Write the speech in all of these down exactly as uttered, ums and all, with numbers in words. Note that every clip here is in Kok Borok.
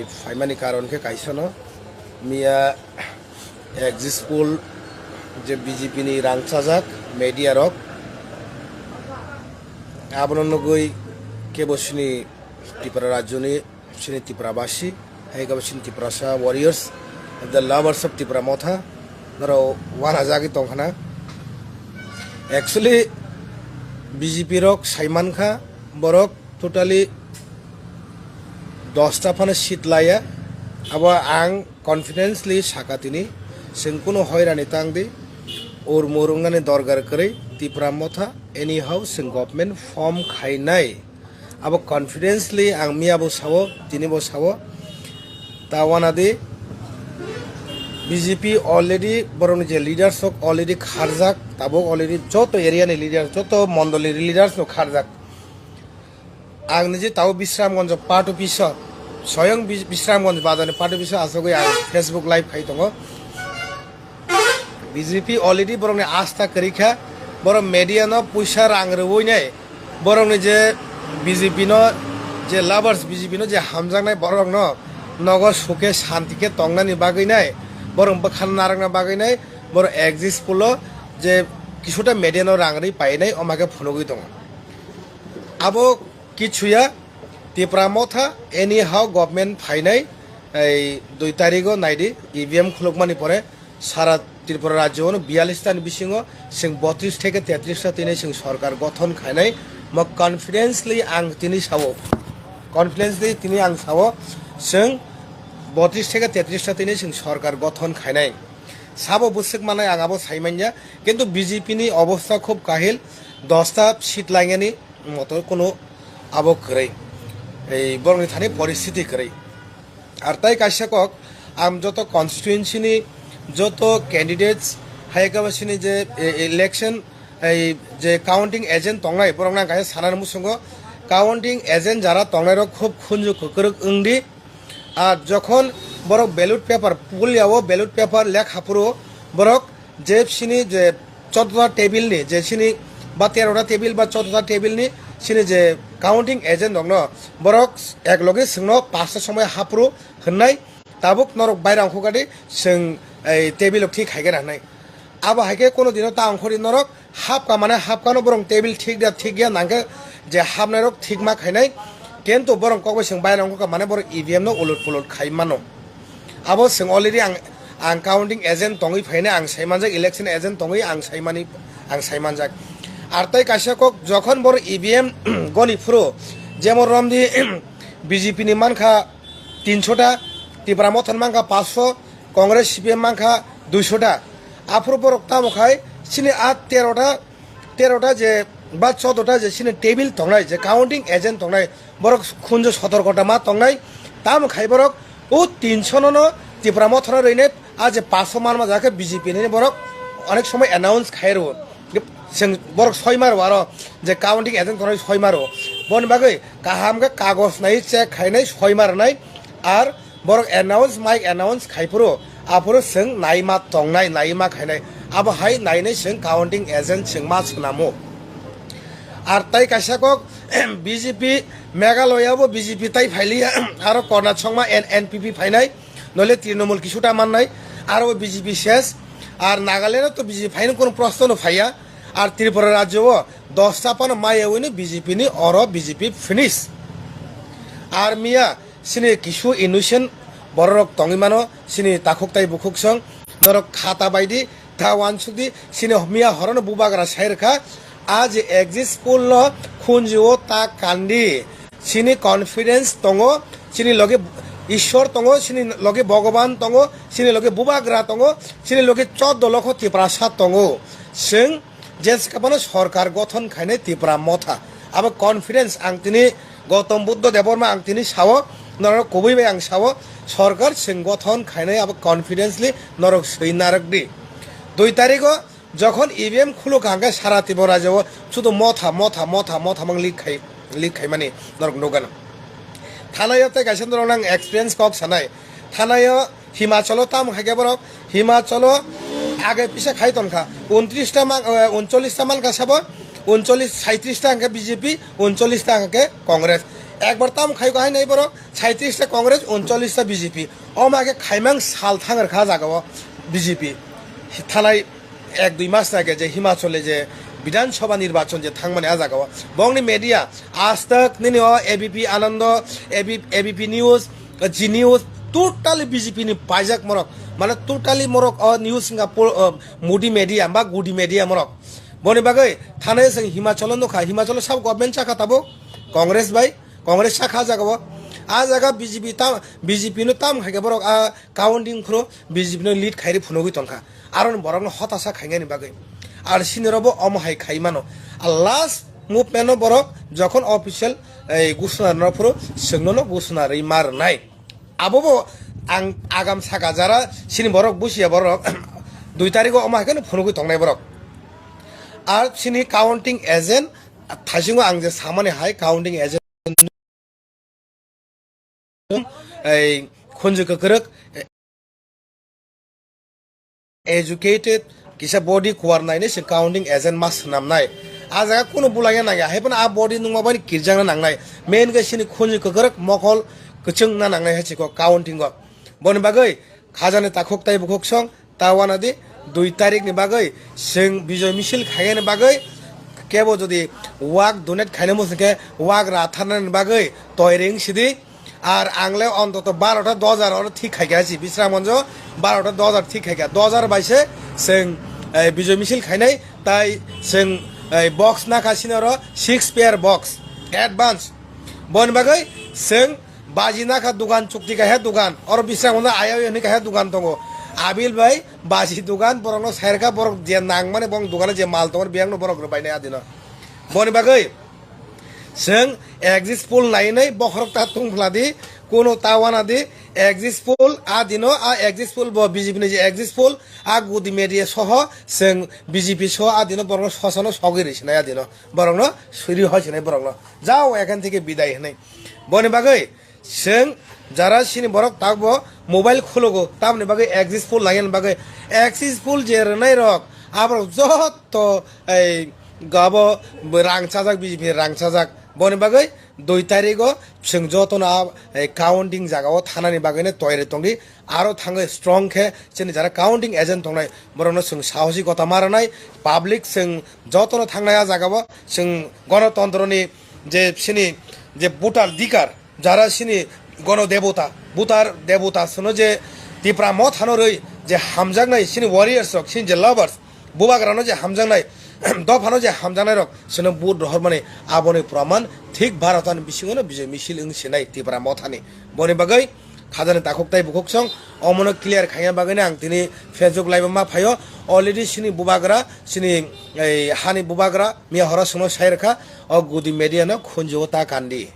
Phaimani karon khe kaisano, miya exit poll je B J P ni rang chajak media rok, abono nugwi kebo chini Tripura rajyoni, chini Tripura basi, hai khe bo chini Tiprasa warriors, the lovers of Tipra Motha, norok wanajagwi tongkhana. Actually, B J P rok saimankha, borok totally dosta phano seat laya. Abo ang confidently saka tini, chwng kunu hoirani tang di, urmur wngnani dorgar kwrwi, Tipra Motha anyhow chwng government form khainai. Abo confidently ang miya bo sao, tini bo sao. Ta wana di, B J P already borokni je leaders rok already kharjak, tabuk already joto area ni leaders, joto mondol ni leaders no kharjak. Ang niji tao Bisramganj part office o, soyong Bis-, Bisramganj bazar ni part office o asogwi ang Facebook live khai tongo. B J P already borokni asta kwrwi kha, borok media no puisa rang rwui nai, borokni je B J P no je lovers, B J P no je hamjaknai borok no nogo sukhe shanti khe tongnani bagwi nai, borok bwkha narwkna bagwi nai, borok exit poll o je kisuta media no rang rwi painai, oma khe phunugwi tongo. Abo kichuya, Tipra Motha anyhow government phainai, ei dui tarigo naidi, E V M khulukmani pore sara Tripura rajyo no biyalish ta ni bisingo chwng botris theke tetris ta tini chwng sorkar gothon khainai, mo confidently ang tini sao, confidently tini ang sao, chwng botris theke tetris ta tini chwng sorkar gothon khainai. Sabo bwswk manai ang abo saimanya, kintu B J P ni obostha khub kahil, dosta seat lainani moto kuno abo kwrwi, ei borokni thani poristhiti kwrwi. Ar tai kaisa kok, ang joto constituency ni joto candidates, hai khe bo chini je, e, election, ei je counting agent tongnai, borok nang kaisa sanani muchungo, counting agent jara tongnai rok khub khunju kwkwrwk wngdi. Ar jokhon borok ballot paper pulyao, ballot paper lekha phuru borok je chini je chouddota table ni, je chini ba terota table ba chouddota table ni chini je counting agent rokno borok ek loge chwngno pasta somoi haphuru hwnnai, tabuk norok baira ongkhokadi chwng ei table o thik khaigena hwnwi. Abo hai khe kono dino ta ongkhordi norok, hapka mane hapkano borok table thik da thik ya nangkhe je hapnairok thik ma khainai, kintu borok kok bai chwng bairang kok mane borok E V M no ulut pulut khai mano. Abo chwng already ang, ang counting agent tongwi phainai, ang saimanjak election agent tongwi ang saimani, ang saimanjak. Ar tai kaisa kok jokhon borok E V M goni phuru jemon romdi B J P ni mankha tinsho ta, Tipra Motha ni mankha paanch sho, Congress C P M mankha duisho ta. Aphuru borok tamo khai chini a terota, terota je ba chouddota je chini table tongnai, je counting agent tongnai, borok khunju sotor kota ma tongnai. Tamo khai borok o tinsho no no Tipra Motha no rwinai, a je paanch sho manma jakhe B J P ni borok onek somoi announce khai rwo. Chwng borok soi maro aro je counting agent tongnai soi maro. Boni bagwi kaham khe kagoj nai check khainai soi marnai. Ar borok announce, mic announce khai phuru, aphuru chwng naima tongnai, naima khainai. Abo hai nainai chwng counting agent chwng ma swnamo. Ar tai kaisa kok, B J P Meghalaya bo B J P tai phailiya, aro Karnataka ma N-, N P P phainai, noile Trinamool kisuta mannai, aro bo B J P ses. Ar Nagaland to B J P phaino kono proshno no phaiya. Ar Tripura rajyo o dosta phano maya wino B J P ni oro B J P finish. Ar miya chini kisu innocent bororok tongwi mano, chini takhuk tai bukhuk song, norok khata baidi ta uansukdi, chini miya horono bubagra sai rwkha, a je exit poll no khunju o ta kandi, chini confidence tongo, chini loge Ishwar tongo, chini loge Bhogoban tongo, chini loge bubagra tongo, chini loge choddo lokho Tiprasa tongo. Chwng Jeskabano sorkar gothon khainai Tipra Motha. Abo confidence ang tini Gautam Buddha Debbarma ang tini sao, norok kubui bai ang sao, sorkar chwng gothon khainai abo confidently norok swi narwk di. Dui tarigo jokhon E V M khuluk hangkhe sara Tripura rajyo o sudu Motha, Motha, Motha, Motha mang leak khai, leak khaimani norok nukgano. Thanaio tei kaisa norok nang experience kok sanai. Thanaio Himachalo tamo hai khe borok, Himachalo age pisa khai tonkha, untris ta man, eh, uncholish ta mankha sabo, uncholish, saitris ta hwnkhe B J P, uncholish ta hwnkhe Congress. Ekbar tam khai ko hai nai borok, saitrish ta Congress, uncholish ta B J P. Omo hai khe khaimang sal thang rwkha jagao B J P. Thanai ek dui mas na khe je Himachal e je Bidhan Sabha nirbachon je thangmani a jagao. Bongni media, Aaj Tak, nini o A B P Anando, A B, A B P News, G News, totally B J P ni paijak morok. Mane totally morok o news wngkha pol-, o, mudi media, ba gudi media morok. Boni bagwi thanai chwng Himachal o nukha, Himachal o sab government chakha tabuk Congress bai, Congress chakha jagao. A jaga B J P tam, B J P no tam khaikhe borok a counting phuru B J P no lead khairi phunugwi tongkha. Aroni borokno hotasa khainani bagwi. Ar sinirokbo omo hai khai mano. Ar last movement no borok jokhon official ei gusuna rwna phuru chwngno no gusuna rwi ma rwnai. Abobo ang agam saka jara sini borok busiya borok dui tarikh o omo hai kheno phunugwi tongnai borok. Ar sini counting agent thaisingo ang je samani hai counting agent ei khunju kwkrwk educated kisa body kuar nainai se counting agent ma swnamnai. A jaga kunu bulaiya nangya, hai phano a body nungma bai kirjakna nangnai. Main khe sini khunju kwkrwk mokol kwchwng na nangnai hai chiko counting o. Boni bagwi khajani takhuk tai bukhuk song ta wana di dui tarikh ni bagwi chwng bijoy misil khainani bagwi kebo jodi wak donate khaina muchung khe wak ratharnani bagwi toiring sidi. Ar ang le ontoto barota dojar oro thik khaikha si Bisramganjo, barota dojar thik khaikha, dojar bai se chwng, eh, bijoy misil khainai, tai chwng, eh, box nakha sini oro six pair box advance. Boni bagwi chwng baji nakha dugan chukti kaisa dugan, oro Bisramganjo ayau hinwi kaisa dugan tongo. Abil bai baji dugan borokno sairkha, borok je nangmani bong dugano je mal tongo biyangno borok rwbainai adino. Boni bagwi chwng exit poll nainai bokhorok ta tungphla di, kuno ta wana di, exit poll a dino, a exit poll bo B J P ni je exit poll, a gudi media soho chwng B J P soho a dino borokno sosano sogwi rwi sinai a dino, borokno suri hoi sinai borokno, jao ekhan theke bidai hinwi. Boni bagwi chwng jara sini borok takbo mobile khulogo, tamni bagwi exit poll naiya bagwi, exit poll je rwnai rok aborok jotto ei gabo rang chajak, B J P rang chajak. Boni bagwi dui tarikh o chwng jotono a, ei, counting jaga o thanani bagwi no toyari tongdi. Aro thangwi strong khe chini jara counting agent tongnai borokno chwng sahosi kota ma rwnai. Public chwng jotono thangnai a jaga o, chwng gonotontro ni je chini je voter dikar, jara sini gono debota, butar debota sono je Tipra mothano rwi je hamjaknai sini warriors rok, sini je lovers, bubagrano je hamjaknai, dophano je hamjaknai rok sono but rohormani aboni praman thik Bharatani bisingono bijoy misil wng sinai Tipra mothani. Boni bagwi khajani takhuk tai bukhuk song omono clear khaina bagwino ang tini Facebook live ma phaio. Already sini bubagra, sini ei hani bubagra miya horo sono sai rwkha, o gudi media no khunjuo ta kandi.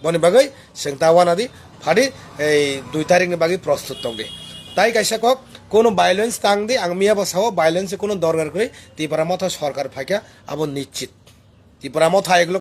Boni bagwi chwng ta wana di, phadi ei dui tarikh ni bagwi prostut tong di. Tai kaisa kok, kono violence tang di, ang miya bo sao violence kono dorkar kwrwi, Tipra motha sorkar phaikha abo nischit. Tipra motha eklo